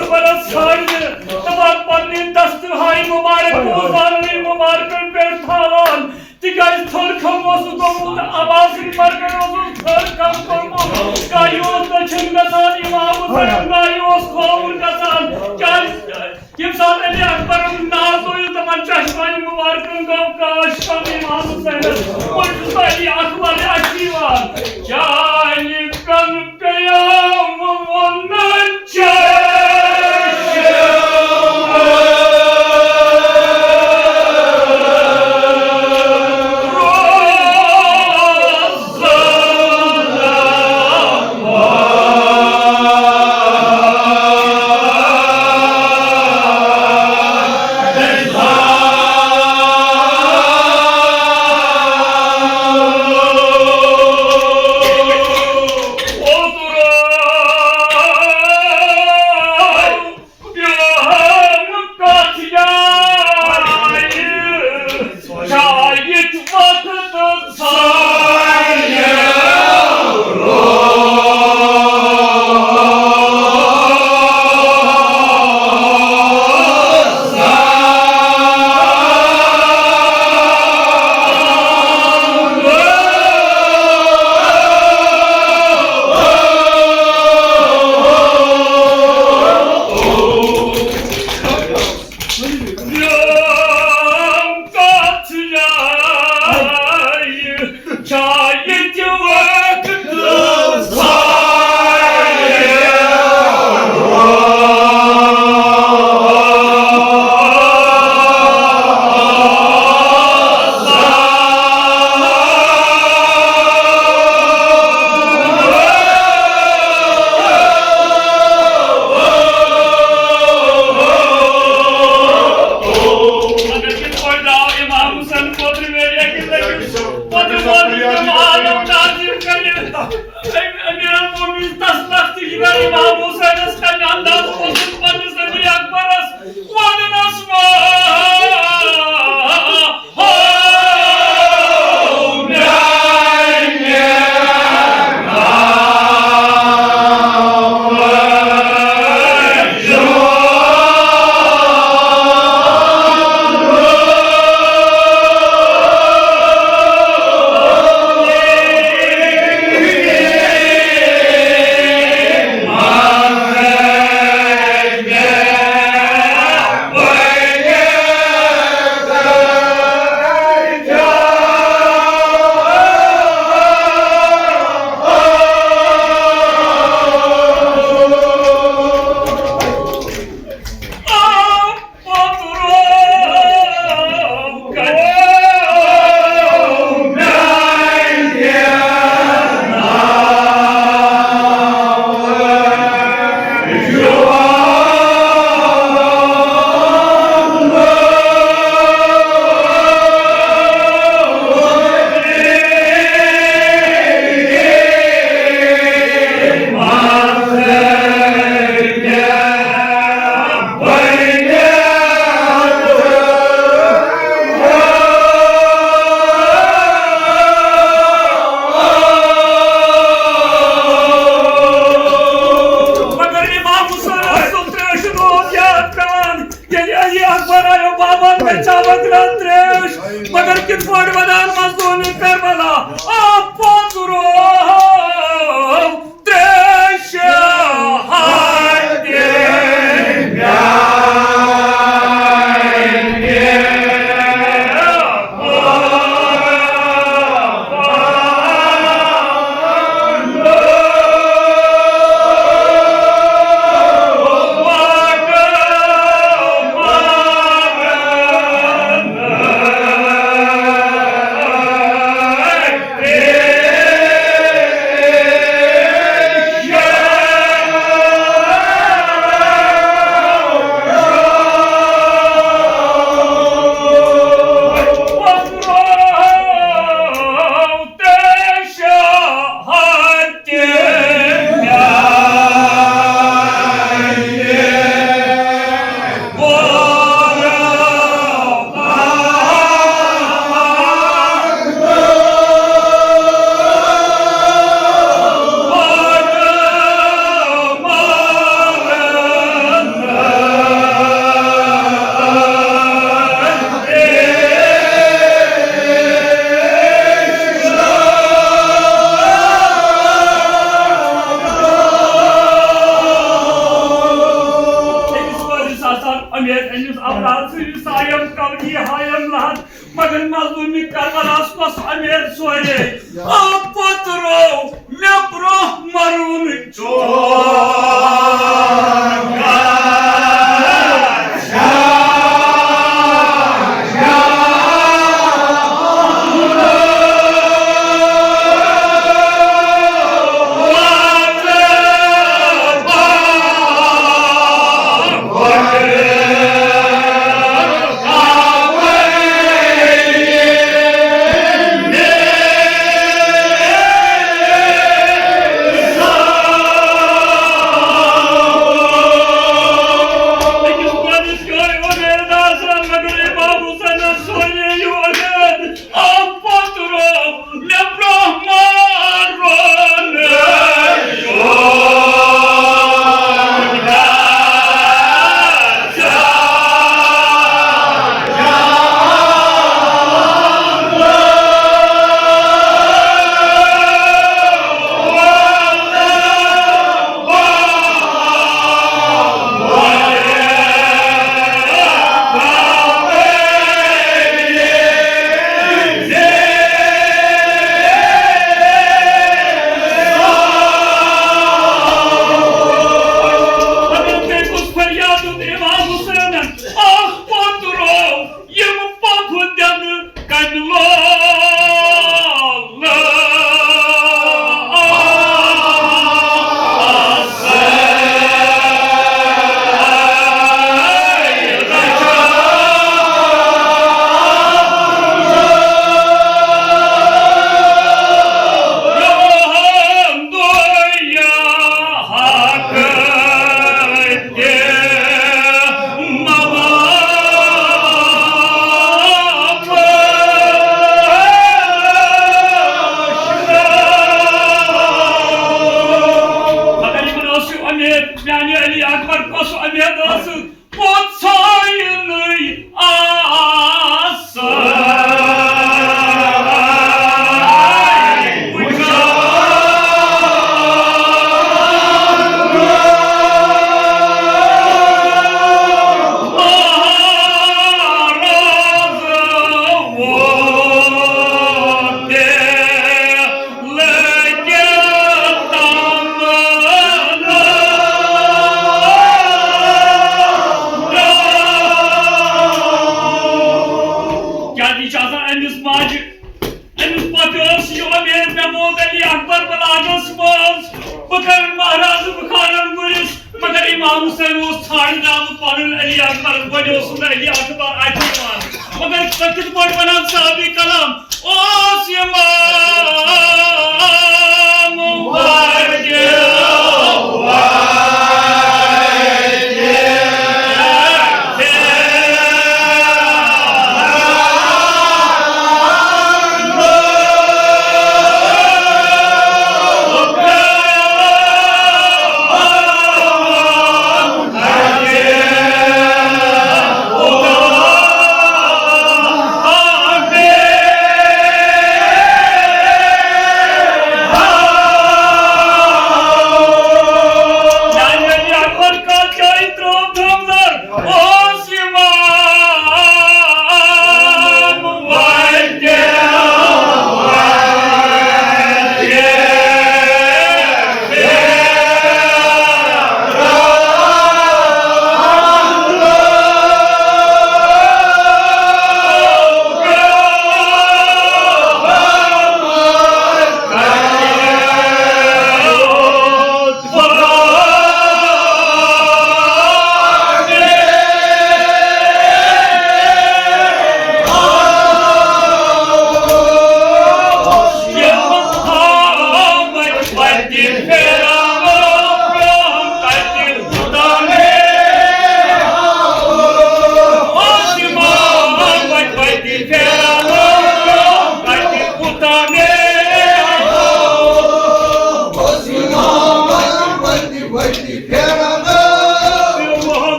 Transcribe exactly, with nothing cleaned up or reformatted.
برس ژھانٛڈنہِ تہٕ پتہٕ پننہِ دستہٕ ہاے مبارک اوس زانوٕنۍ مبارکن پٮ۪ٹھ تھاوان، تِکیازِ تھٔر کھم اوسُس گوٚمُت، عباسٕنۍ مرکن اوسُس تھٔر کھم کوٚرمُت۔ گایہِ اوس دٔچھُن گژھان امام حسین، گایہِ اوس کھووُر گژھان۔ کیازِ؟ ییٚمہِ ساتہٕ علی اکبرُن ناو لوٚگ تِمن چشمن مبارکن گوٚو کاش پنٕنۍ امام حسینس۔ وۄنۍ چھُس بہٕ علی اکبر اَتھِ یِوان۔ چانہِ پٮ۪ن پیٚیوم ووٚنُن چشم روز۔ مگر یِتھ پٲٹھۍ درٛاو امام حسین کوترِ ویرِ أکِس أکِس پتہٕ ووت تِم عالم نازِم کٔرِتھ۔ أمۍ امیر المومنین تس لخت یہِ کر امام حسینس کنہِ انداز اوسُس پننِس علی اکبرس ودنس منٛز۔ مگر امام حسین اوس تریشہِ دود یاد پیوان۔ ییٚلہِ علی اکبر آیو بابا، مےٚ چاوکھ نا تریش۔ مگر کِتھ پٲٹھۍ ودان مظلومِ کربلا؟ آ پوٚز روو تریشہِ ہاے امید أمِس اولاد سٕنٛدِ سایم کونی ہایم لحد، مگر مظلوٗمِ کربلاہس کۄس امید سورے؟ آ پترو، مےٚ برٛونٛہہ مرُن چون۔ أکِس گۄڈٕنِچ یِہوٚے اُمید آسان، مگر امام حسینس سورُے یہِ اُمید۔ آ پترو، مےٚ برٛونٛہہ مرُن۔ پتہٕ اوس فریاد دیُت امام حسینن، آہ پترو، یِم پۄپھٕ دِنہٕ کَنہِ لولہٕ۔ مگر یِمن ٲس یہِ اُمید، میانہِ علی اکبر کۄس اُمید ٲسٕکھ؟ پوٚتُے نہٕ آسان۔ کیٛازِ یہِ چھُ آسان أمِس ماجہِ، أمِس پۄپھِ ٲس یہِ اُمید، مےٚ ووت علی اکبر بلاگس منٛز، بہٕ کرٕ مہراز، بہٕ کھارن گُرِس، مگر امام حسین اوس ژھانٛڈنہِ آمُت پنُن علی اکبر، وۄنۍ اوس نہٕ علی اکبر اتہِ یِوان۔ مگر تُہۍ کِتھ پٲٹھۍ ونان صاحب کلام اوس یِوان؟